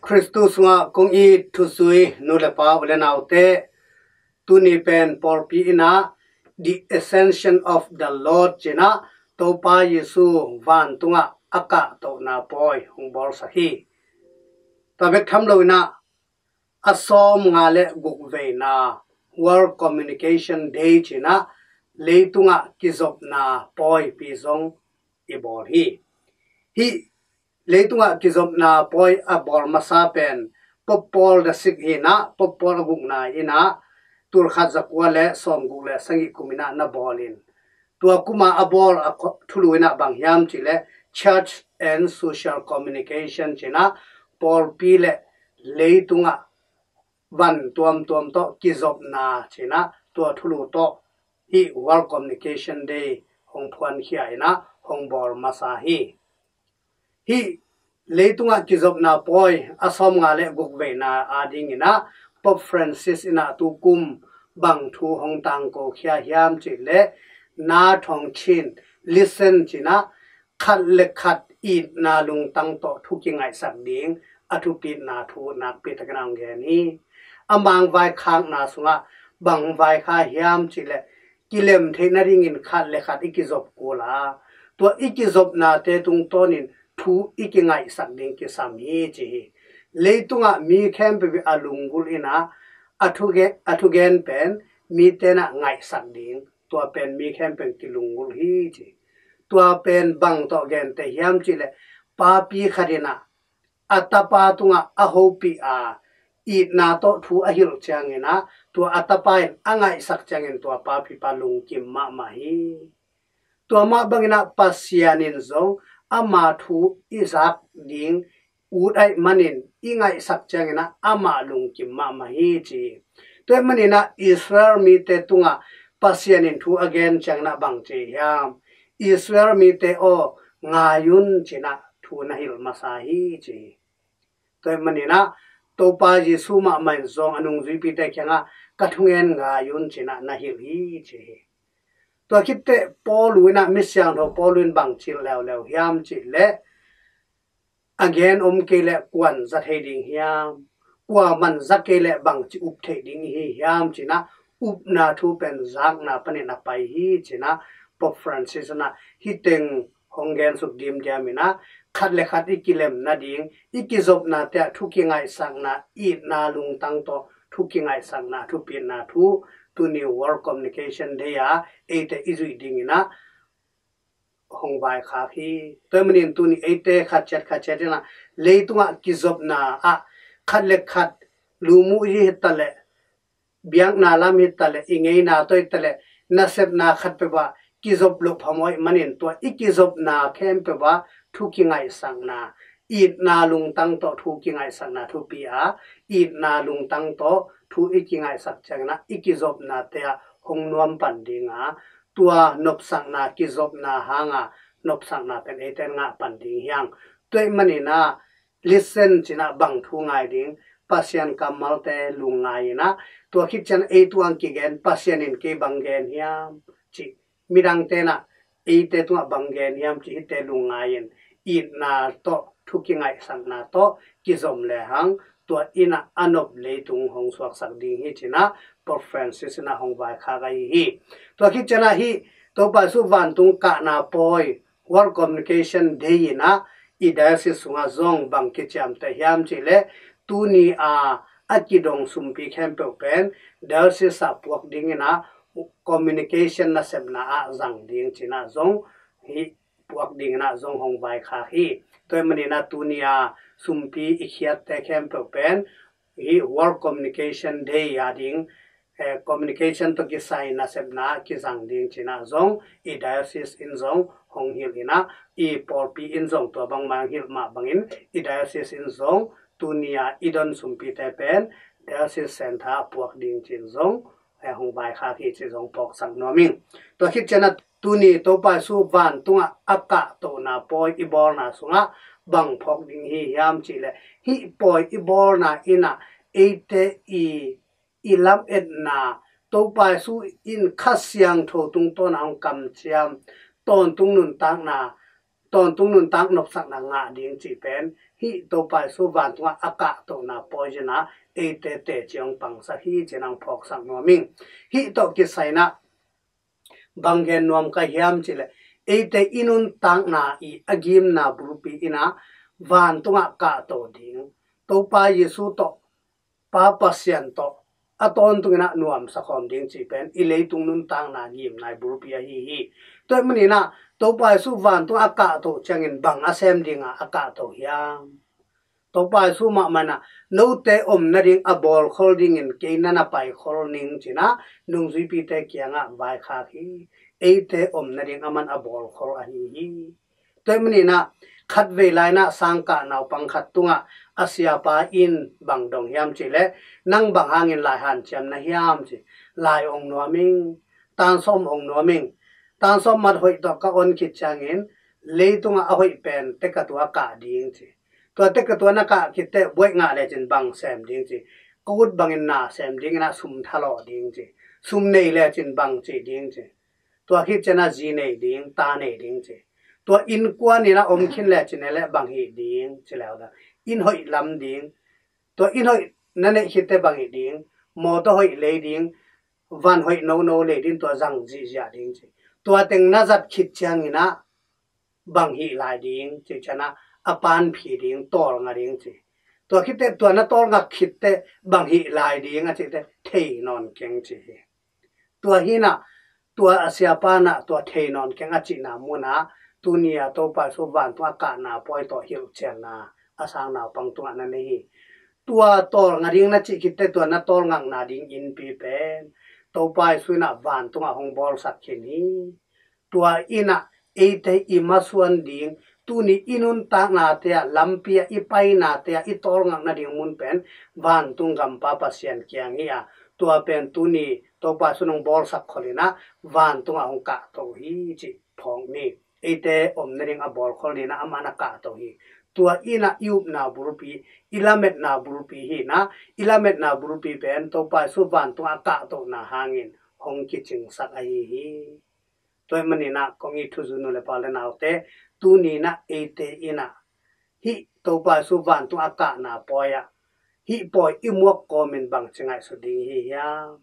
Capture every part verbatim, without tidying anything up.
Khristu sungah kong it thuzui nu le pa u le naute, tuni pen pawlpi in ah The Ascension of the Lord ci-in ah Topa Jesu vantungah a kahtohna pawi hong bawlsak hi. Tua bek tham loin ah a sawmnga le guk veina World Communication Day ci-in ah leitungah kizopna pawipi zong i bawl hi. Hih leitungah kizopna pawi a bawl masa pen Pope Paul the sixth hi-in ah, Pope Paul a gukna in ah tulkhat zakua le sawmguk le sagih kum in ah na bawl in, tua kum a a bawl a thulu in ah bang hiam cih leh Church and Social Communication ci-in ah pawlpi le leitungah van tuamtuam tawh kizopna ci-in ah tua thulu tawh hih World Communication Day hong phuankhia in ah hong bawl masa hi. Hih leitungah kizopna pawi a sawmnga le guk veina adingin ah Pope Francis in ah tukum bang thu hong tangkokhia hiam cih leh, na thong chin, listen ci-in ah khat le khat itna lungtang tawh thu kingaihsak ding a thupitna thu nakpi takin ah hong gen hi. A mang vaikhakna sungah bang vaikhak hiam cih leh, kilem theih nadingin khat le khat i kizop kul a, tua i kizopnate tungtawnin thu i kingaihsak ding kisam hi ci hi. Leitungah mi khempeuh a lunggulh in ah a thugen, a thugen pen mite in ah ngaihsak ding, tua pen mi khempeuh kilunggulh hi ci. Tua pen bang tawh genteh hiam cih leh, papi khat in ah a tapa tungah a hopih a, itna tawh thu a hilh ciangin ah tua a tapa in a ngaihsak ciangin tua papipa lungkim mahmah hi. Tua mah bangin ah Pasian in zong ama thu i zak ding ut ahih manin i ngaihsak ciangin ah amah lungkim mahmah hi ci. Tua ahih manin ah Israel mite tungah Pasian in thu a gen ciangin ah bang ci hiam? Israel mite aw, ngai un ci-in ah thu na hilh masa hi ci. Tua ahih manin ah Topa Jesu mahmah in zong a nungzuipite kiangah ka thungen ngai un ci-in ah na hilh hi ci hi. Tua khit teh Paul in ah, mi siangtho Paul in bang cih leuleu hiam cih leh, a gen om kei leh kua'n za thei ding hiam? Kuaman za kei leh bangci up theih ding i hi hiam ci-in ah upna thu pen zakna panin a pai hi ci-in ah Pope Francis in ah hih teng hong gensuk dimdiam in ah, khat le khat i kilem nading, i kizopnate ah thu kingaihsakna, itna lungtang tawh thu kingaihsakna, thupitna thu tuni World Communication Day ah eite i zuih dingin ah hong vaikhak hi. Tua ahih manin tuni eite khat ciat khat ciat in ah leitungah kizopna ah khat le khat lumuh hi ta leh, biakna lam hi ta leh, i ngeina tawh hi ta leh, nasepna khat peuh ah kizop loh phamawh ahih manin tua i kizopna khempeuh ah thu kingaihsakna, itna lungtang tawh thu kingaihsakna thupi a, itna lungtang tawh thu i kingaihsak ciangin ah i kizopnate ah hong nuam pan ding a, tua nopsakna, kizopna hanga nopsakna pen eite in ngah pan ding hi hang. Tua ahih manin ah listen ci-in ah bang thu ngai ding, Pasian kammalte lungngai in ah, tua khit ciang ei tungah kigen, Pasian in kei bang gen hiam cih, midangte in ah eite tungah bang gen hiam cih hihte lungngai in, itna tawh thu kingaihsakna tawh kizom lehang tua in ah a nop leitung hong suaksak ding hi ci-in ah Pope Francis in ah hong vaikhak ahi hi. Tua khit ciang ah hih Topa Jesu vantung kahna pawi World Communication Day in ah i diocese sungah zong bang kiciamteh hiam cih leh, tuni a a kidong sumpi khempeuh pen diocese ah puak dingin ah communication nasepna ah zang ding ci-in ah zong hih puak dingin ah zong hong vaikhak hi. Tua ahih manin ah tuni a sumpi i khiatte khempeuh pen hih World Communication Day a ding, eh, communication tawh kisai nasepna kizang ding ci-in ah zong i diocese in zong hong hilh in ah, i pawlpi in zong tua bangmah hong hilh mah bangin i diocese in zong tuni a i don sumpite pen diocese center ah puak ding ci-in zong, eh, hong vaikhak hi cih zong phawksak nuam ing. Tua khit ciang ah tuni Topa Jesu vantungah a kahtohna pawi i bawlna sungah bang phawk ding hi hiam cih leh, hih pawi i bawlna in ah eite i, i lametna, Topa Jesu in Kha Siangtho tungtawn ah hong kamciam, tawntung nuntakna, tawntung nuntak nopsakna ngah ding cih pen hih Topa Jesu vantungah a kahtohna pawi zina eite teci hong pangsak hi ci-in hong phawksak nuam ing. Hih tawh kisai-in ah bang gen nuam ka hiam cih leh, eite i nuntakna i a gimna bulpi in ah vantungah kahto ding, Topa Jesu tawh, Pa Pasian tawh a tawntung in ah nuamsa khawm ding cih pen i leitung nuntakna gimna i bulpi ahi hi. Tua ahih manin ah Topa Jesu vantungah a kahto ciangin bang a sem ding a a kahto hiam? Topa Jesu mahmah in ah, note om nading a bawlkhol dingin kei na na paikhol ning ci-in ah nungzuipite kiangah vaikhak hi. Eite om nading aman a bawlkhol ahi hi. Tua ahih manin ah khatvei lai-in ah sangkah naupang khat tungah a siapa in bang dong hiam cih leh, nang bang hangin lai hanciam na hiam ci. Lai ong nuam ing, tansawm ong nuam ing. Tansawm mat hoih tawh ka on khit ciangin leitungah a hoih pen teka tua kah ding ci. Tua teka tua na kah khit teh buaih ngah lecin bang sem ding ci. Ka ut bangin na sem ding in ah sum thalawh ding ci. Sum nei lecin bang ci ding ci. Tua khit ciangin ah zi nei ding, ta nei ding ci. Tua innkuan in ah om khin lecin e leh bang hih ding ci leh, inn hoih lam ding. Tua inn hoih na neih khit teh bang hih ding, mawtaw hoih lei ding, van hoih nono lei ding, tua zang zihziah ding ci. Tua teng na zat khit ciangin ah bang hih lai ding cih ciangin ah a panpih ding, tawlnga ding ci. Tua khit teh, tua na tawlnga khit teh bang hih lai ding a cih teh thei nawn keng ci hi. Tua hi-in ah tua a siapa in ah tua thei nawn keng a cihna munah tuni a Topa Jesu vantungah a kahna pawi tawh hilhcianna a sang naupang tungah na nei hi. Tua tawlnga ding na cih khit teh tua na tawlngakna ding innpi pen Topa Jesu in ah vantungah hong bawlsak khin hi. Tua in ah eite i masuan ding, tuni i nuntaknate ah, lampi ah, i painate ah, i tawlngak nading mun pen vantung gam Pa Pasian kiang hi a, tua pen tuni Topa Jesu in hong bawlsak khol in ah vantungah hong kahto hi cih phawk ni. Eite om nading a bawlkhol ding in ah amah in ah kahto hi. Tua in ah i upna bulpi, i lametna bulpi hi in ah, i lametna bulpi pen Topa Jesu vantungah a kahtohna hangin hong kicingsak ahi hi. Tua ahih manin ah kong it thuzui nu le pa le naute, tuni in ah eite in ah hih Topa Jesu vantungah a kahna pawi ah, hih pawi i muak kawmin bangci ngaihsut ding i hi hiam?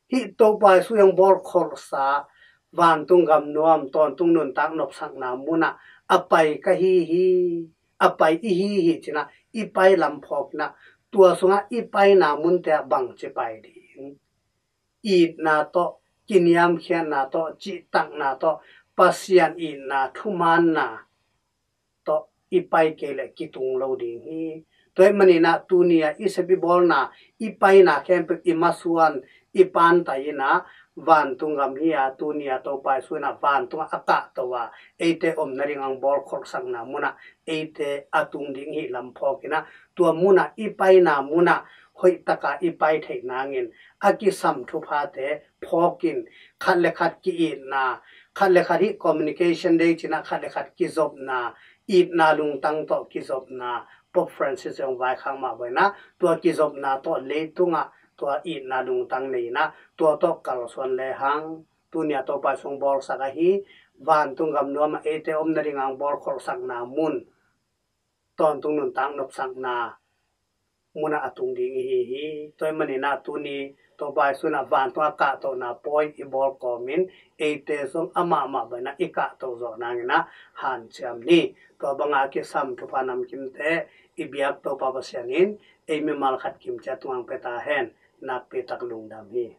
Hih Topa Jesu hong bawlkholhsa vantung gam nuam, tawntung nuntak nopsakna munah a pai ka hi hi, a pai i hi hi ci-in ah i pai lam phawk in ah, tua sungah i paina munte ah bangci pai ding? Itna tawh, kiniamkhiatna tawh, cihtakna tawh, Pasian itna, thumaanna tawh i pai kei leh kitung lo ding hi. Tua ahih manin ah tuni a i sep i bawlna, i paina khempeuh i masuan, i pantai in ah vantung gam hi a, tuni a Topa Jesu in ah vantungah a kahto a, eite om nading hong bawlkholhsakna munah eite a tung ding i hih lam phawk in ah, tua munah i paina munah hoihtaka i pai theih nangin a kisam thuphate phawk in, khat le khat ki-itna, khat le khat hih communication day ci-in ah khat le khat kizopna, itna lungtang tawh kizopna, Pope Francis hong vaikhak mah bangin ah tua kizopna tawh leitungah tua itna lungtang nei in ah tua tawh kalsuan lehang tuni a Topa Jesu hong bawlsak ahi, vantung gam nuam ah eite om nading hong bawlkholhsakna mun, tawntung nuntak nopsakna munah a tung ding i hi hi. Tua ahih manin ah tuni Topa Jesu in ah vantung a kahtohna pawi i bawl kawmin eite zong amah mah bangin ah i kahto zawh nangin ah hanciam ni. Tua banga kisam thupha namkimte i biak Topa Pasian in ei mimal khat kim ciat tungah hong pia ta hen. Nakpi tak lungdam hi.